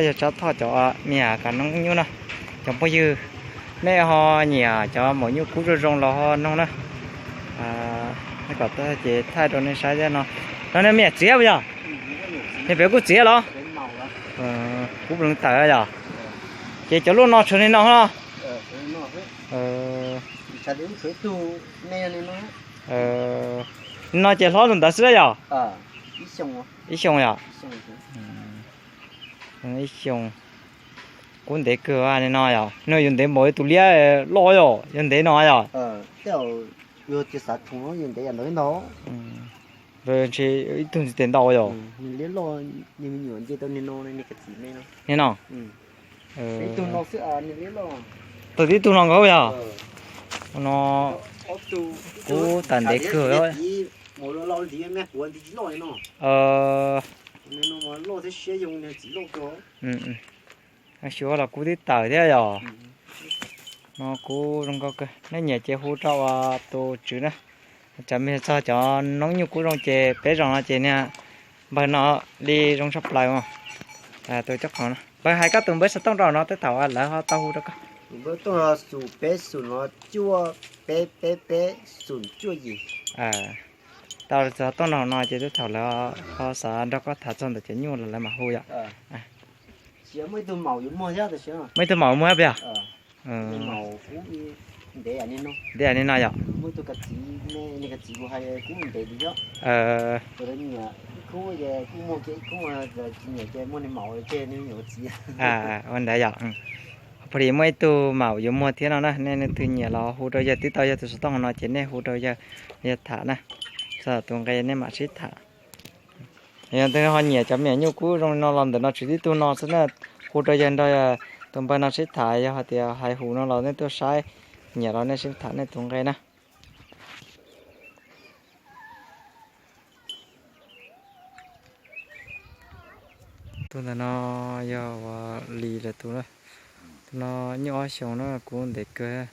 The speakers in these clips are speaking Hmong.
Yog Tsab Thoj cov me nyuam kav noob nyuj no. Cov phooj ywg, nej ho nyiam cov maum nyuj kub zoo zoo los ho noog na. Kom ces thaij rau nej saib thiab no. No nej me nyuam txiv puas yog? Nej pem kuj txiv los? Kub pleev tawm yog. Ces cov luaj no tshuav li no no. No ces hlob tus ntawd xwb yog? Ib xyoos yog? Ib xyoos. Kub ntev kawg li no yog? No yuav ntev npaum li tus liab loj yog, yuav ntev no yog? Ntshe ib tug ntxiv tes ntau yog? Ni no. Tau tib tug no nkaus yog? No kub tas ntev kawg. Xyuas los kub tib tawm thiab yog? No kub zoo nkauj kawg, nej nyiam ces hu rau tus tswv na. Tsam me txog cov noob nyuj kub zoo ces peb zoo no ces niag npawg no li zoo tshaj plaws. Tus cob qhoom no npawg hais koj tus npawb xov tooj rau no tej thaum lawv ho tau hu rau koj. Npawb tooj no xum peb xum no cuaj peb peb peb xum cuaj yim. Tau xov tooj no no ces tej thaum lawv ho xav nrog koj tham txog ntawm cov nyuj los lawv mam hu yom. Muaj ib tug maum muag puas yog? Ntev li no yom? Ua ntawd yom? Pom li muaj ib tug maum yuav muag thiab no na, nej leej twg nyiam los hu rau yawg, twb tau yog tus xov tooj no ces nej hu rau yawg, yawg tham na. Txog tus nqe nej mam sib tham. Yog leej twg ho nyiam cov me nyuam nyuj kub zoo li no los ntawm no tsis tib tug no xwb na, hu rau yawg nrog tus npawg no sib tham, yog hais tias hais hu no los nej tuaj saib, nyiam los nej sib tham nej tus nqe na. Tus ntawm no yog ua li lawm tus na. Tus no nyuj ob xyoos na, kub ntev kawg.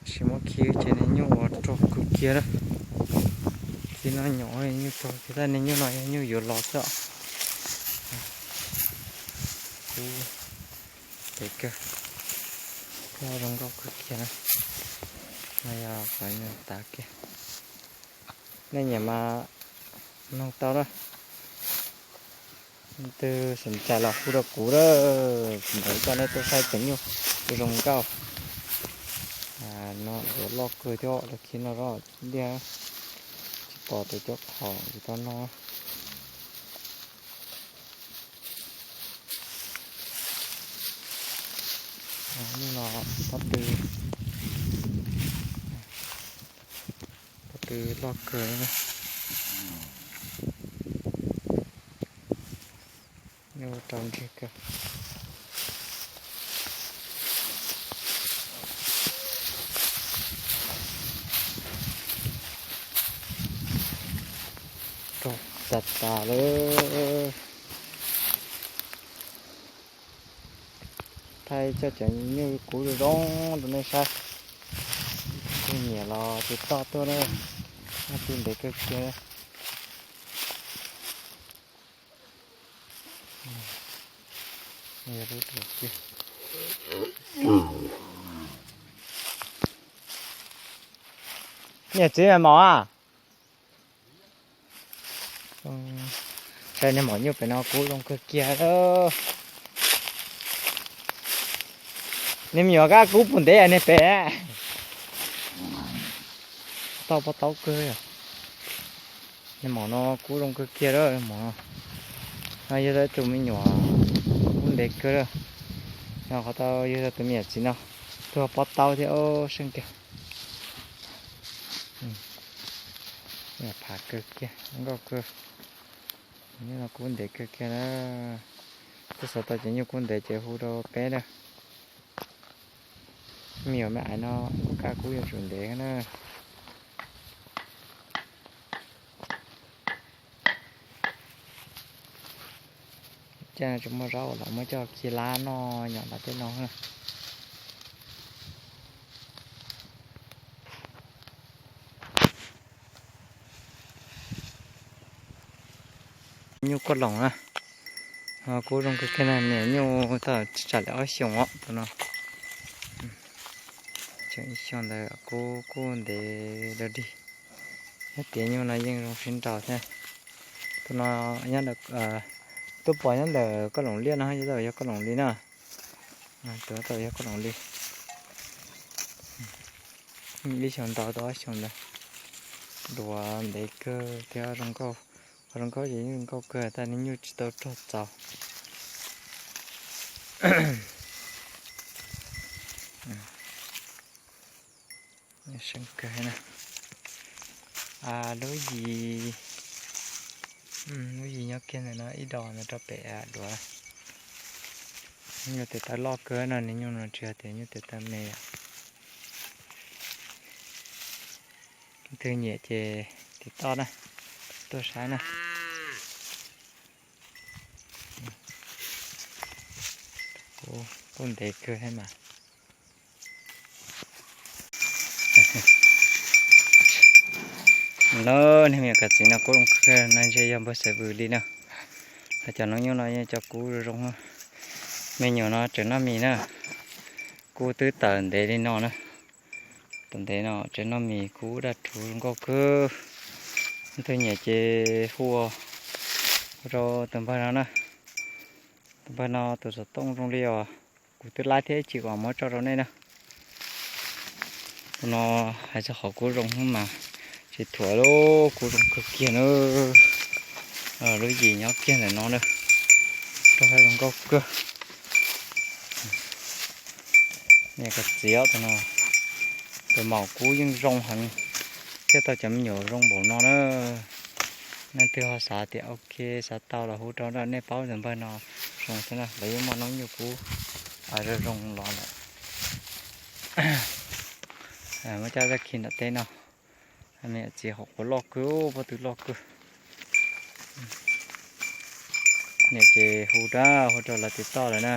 Tab sis muab khi ces niag nyuj ua rog kawg kiag na. Khi no nyuam nyuj rog kiag, tab niag nyuj no yog nyuj yuav los xwb. Kub ntev kawg, kub zoo nkauj kawg kiag na. No yog qhov nyuj tav kiag. Nej nyiam mas noog tau na. Leej twg xom ntshai los hu rau kuv na, kuv mam li coj nej tuaj saib cov nyuj zoo nkauj. No yuav loj kawg thiab, lawv khi no zoj liaj tsis pom tus cov qhom tsis tau no. Nyuj no pob tw, pob tw loj kawg. Nyuj rau ntseg kawg. Rog tas tas lawm. Thaij txoj cov nyuj kub zoo zoo rau nej saib. Leej twg nyiam los tiv toj tuaj na. Nyuj kub ntev kawg kiag. Niam txiv mas mos a. Saib niag maum nyuj pem no kub zoo kawg kiag. Niag me nyuam kab kub puag ntev niag pem. Tau pob taub kawg. Niag maum no kub zoo kawg kiag lawm, maum no. No yog tau ib tug me nyuam kub ntev kawg lawm. No qhov tau yog tau tus me nyuam txiv no, tuag pob taub thiab, seej kiag. Phav kawg kiag, nkauj kawg. Nyuj no kub ntev kawg kiag na. Twb xav tau cov nyuj kub ntev ces hu rau peb na. Me nyuam me aiv no kub kab kub yuav tsum ntev na. Cas tsis muaj zaub los muab coj khi lab noj nyom nram tej no. Nyuj kuaj loos na. Kub zoo kawg kiag na, niam nyuj tau tsam li ob xyoos os tus no. Tseem ib xyoos ntawd kub kuj ntev dog dig. Yog tias nyuj no yeej zoo sib nraus thiab. Tus no nyob, tuaj pom nyob ntawm Koj Loos Liaj no, yog tau yog Koj Loos Li na. Tus tau yog Koj Loos Li. Ib xyoos ntau tau ob xyoos ntawd. Duav ntev kawg thiab zoo nkauj. Qhov zoo nkauj ces yeej zoo nkauj kawg tab niam nyuj tsis tau rog txaus. Lub yim, lub yim nyob kiag ntawm no ib dos ntawd rau pem duav. Nyuj tes taw loj kawg no, niam nyuj no tsis yog tias nyuj tes taw me yom. Leej twg nyiam ces tiv toj na, tuaj saib na. Kuj ntev kawg thiab mas. Lawm, niag me nyuam kav txiv no kub zoo kawg no, ntshe yog npawg Xaiv Vws li na. Hos cov noob nyuj no yeej cov kub zoo zoo. Me nyuam no tseem noj mis na. Kub twb tawm ntev li no na. Tawm ntev no tseem noj mis, kub daj rhuv zoo nkauj kawg. Leej twg nyiam ces hu, hu rau tus npawg no na. Tus npawg no tus xov tooj zoo li os. Kuv twb laib thiab ib chim uas muab tso rau nej na. Tus no hais txog qhov kub zoo mas tsis thuam lauj, kub zoo kawg kiag na. Lub yim nyob kiag ntawm no na, rog zoo nkauj kawg. Niam kav txiv os, tus no, tus maum kub yeej zoo heev, thiaj tau cov me nyuam zoo npaum no na. Leej twg ho xav tias ok xav tau los hu rau nej paub tus npawg no zoo xwb na, lawv yeej muaj noob nyuj kub zoo zoo los lawm. Muab coj tag kis nram teb no, me nyuam txiv hauv quav loj kawg, pob tw loj kawg. Niam ces hu rau, hu rau lawv tiv toj lawm na.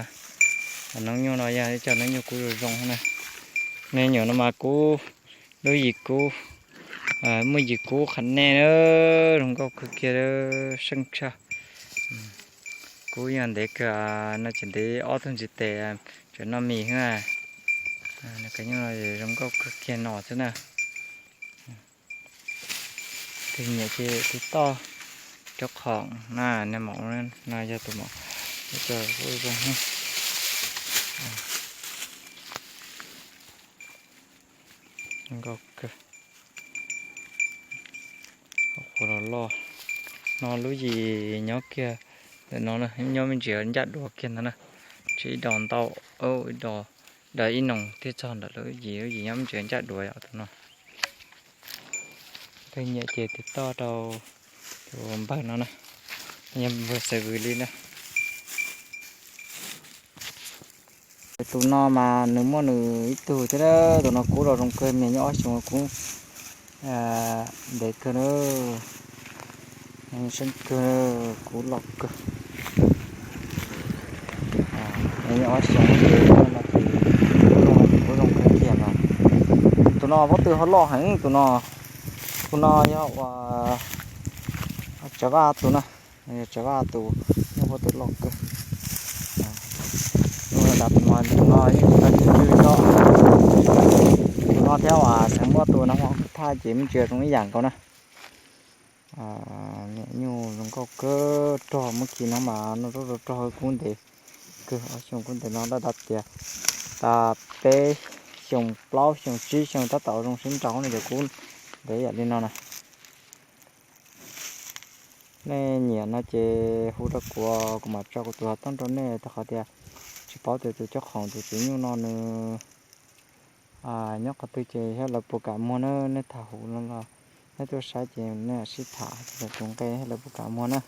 Noob nyuj no yog ib co noob nyuj kub zoo zoo na. Me nyuam no mas kub, lub yim kub, muaj yim kub qhov nej na, zoo nkauj kawg kiag, seej tshaj. Kub yog ntev kawg no, ces ntev ob tug ntsis tes tseem noj mis xwb. Cov nyuj no zoo nkauj kawg kiag no xwb na. Tus nyiam ces tiv toj rau qhov na, nws maum no yog tus maum, tus zoo nkauj kawg. Qhuav los loj no, lub yim nyob kiag ntawm no, nyob me ntsis ncaj duav kiag ntawd na. Tsis ib dos ntau, ib dos, ib dos ib noog thiaj txog ntawm lub yim, lub yim nyob me ntsis ncaj duav yom tus no. Leej twg nyiam ces tiv toj rau tus npawg no na, yog npawg Xaiv Vws li na. Tus no mas nws muaj nws ib tug thiab, tus no kub los zoo kawg, me nyuam ob xyoos kub ntev kawg na, seej kawg, kub loj kawg. Me nyuam ob xyoos ces kub zoo kawg kiag no. Tus no pob tw ho loj heev tus no. Tus no yog uas Tsav Vaj tus na, Tsav Vaj tus, nws pob tw loj kawg. Tus no, tus no yeej tsis tau cim tswv tso. Tus no thiab uas tseem muaj tus no hmo kuj thaj ces me ntsis zoo ib yam nkaus na. Niam nyuj zoo nkauj kawg, rog muab khi no mas noj zaub rau rog kub ntev kawg, ob xyoos kub ntev no lawm, tab tias tas peb xyoos plaub xyoos tsib xyoos tab tom zoo sib nraus no ces kub ntev yam li no na. Nej nyiam no ces hu rau kuv, kuv mam tso kuv tus xov tooj rau nej, rau qhov tias tsis paub tias tus cob qhoom tus txiv nyuj no nws nyob qhov twg ces thiab lawv puas kam muag na. Nej tham hauv no los nej tuaj saib ces nej sib tham tias tus nqe thiab lawv puas kam muag na.